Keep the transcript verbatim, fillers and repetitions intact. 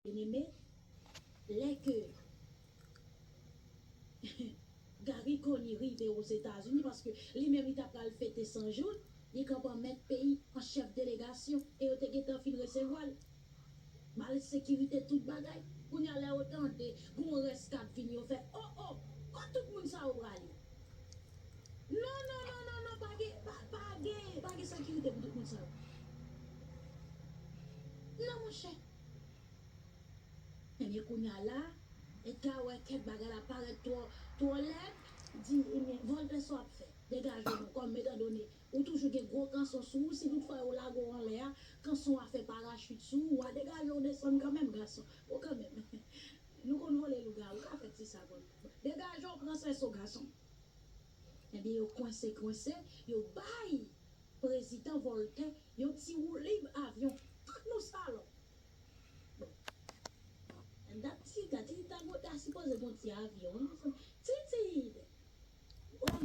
Byeneme, lè ke Garry Conille rive Ozetazini, paske li menm li ta pral fete san jou l, li kanpe an mèt peyi, an chèf delegasyon, e yo te gentan fin resevwa l. Ba l sekirite, tout bagay. Kounye a, lè yo tande gon rès k ap vini, yo fè, o, o, kot tout moun sa yo prale? Non, non, non, non, non, pa gen, pa, pa gen, pa gen sekirite pou tout moun sa yo. Non, monchè. Ebyen, kounye a la, Edgar wè kèk bagay la parèt twò, twò lèd, di, ebyen, Voltaire, sa w ap fè? Degaje w non, kòm etandone ou toujou gen gwo kanson sou ou, si toutfwa yo lage w anlè a, kanson a fè parachit sou ou, a degaje w desann kanmenm, gason. Bon, kanmenm, nou konn vole lougawou, ou ka fè ti sa konn. Degaje w, pran sèso, gason. Ebyen, yo kwense, kwense, yo bay Prezidan Voltaire yon ti woulib avyon. Kot nou salòp? Bon. Dat ti, dat ti, ta, ta sipoze gon ti avyon, wi, mezanmi. Ti